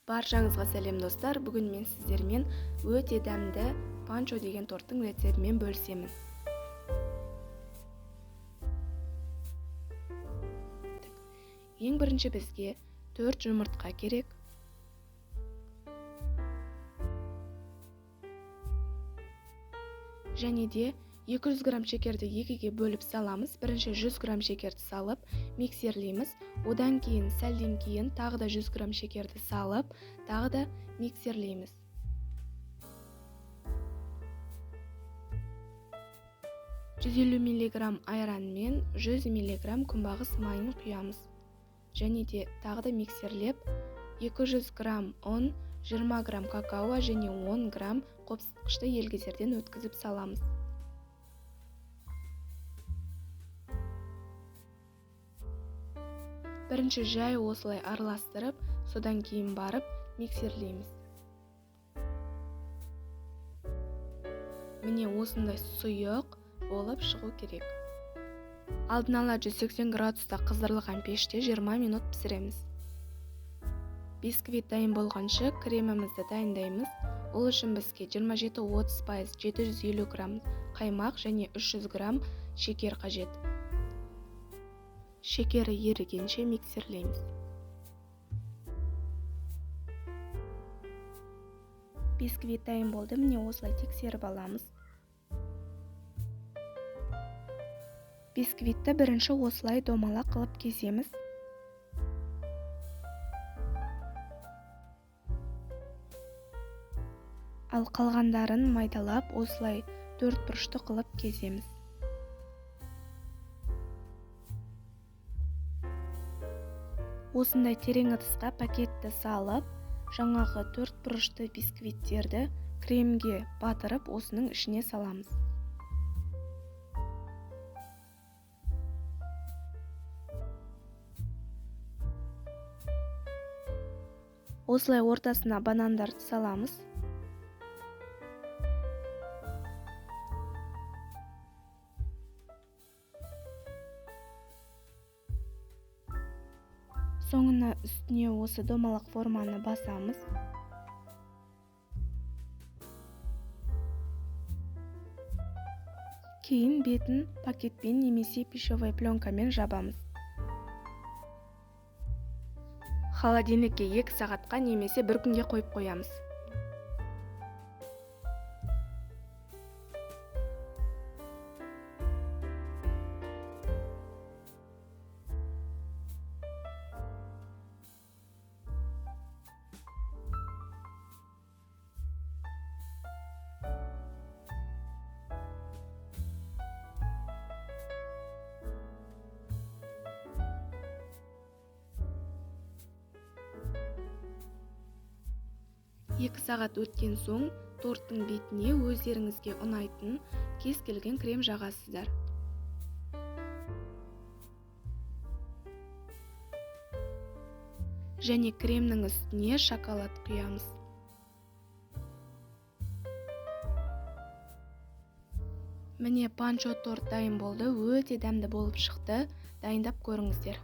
Баршаңызға сәлем, достар! Бүгін мен сіздермен өте дәмді панчо деген торттың рецептімен бөлісемін. Ең бірінші бізге 4 жұмыртқа керек. Және де 200 грамм шекерді екіге бөліп саламыз. Бірінші 100 грамм шекерді салып, миксерлейміз. Одан кейін сәлден кейін тағы да 100 грамм шекерді салып, тағы да миксерлейміз. 150 миллиграмм айран мен 100 миллиграмм күнбағыс майын құямыз. Және де тағы да миксерлеп, 200 грамм ұн, 20 грамм какао және 10 грамм қопсытқышты елгезерден өткізіп саламыз. Бірінші жай осылай араластырып, содан кейін барып миксерлейміз. Міне, осындай сұйық болып шығу керек. Алдын ала 180 градуста қыздырылған пеште 20 минут пісіреміз. Бисквит дайын болғанша кремімізді дайындаймыз. Ол үшін бізге 27-30% 750 грамм қаймақ және 300 грамм шекер қажет. Шекері ерігенше миксерлейміз. Бисквит дайын болды. Міне, осылай тексеріп аламыз. Бисквитті бірінші осылай домалақ қылып кесеміз. Ал қалғандарын майдалап, осылай төрт бұрышты қылып кесеміз. Осындай терең ыдысқа пакетті салып, жаңағы төрт бұрышты бисквиттерді кремге батырып, осының ішіне саламыз. Осылай ортасына банандарды саламыз. Соңына үстіне осы домалақ форманы басамыз. Кейін бетін пакетпен немесе пищевой пленкамен жабамыз. Холодильникке 2 сағатқа немесе бір күнге қойып қоямыз. 2 сағат өткен соң торттың бетіне өздеріңізге ұнайтын кез келген крем жағасыздар. Және кремнің үстіне шоколад құямыз. Міне, панчо торт дайын болды, өте дәмді болып шықты. Дайындап көріңіздер.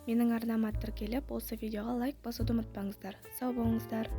Менің арнама тіркеліп, осы видеоға лайк басуды ұмытпаңыздар. Сау болыңыздар.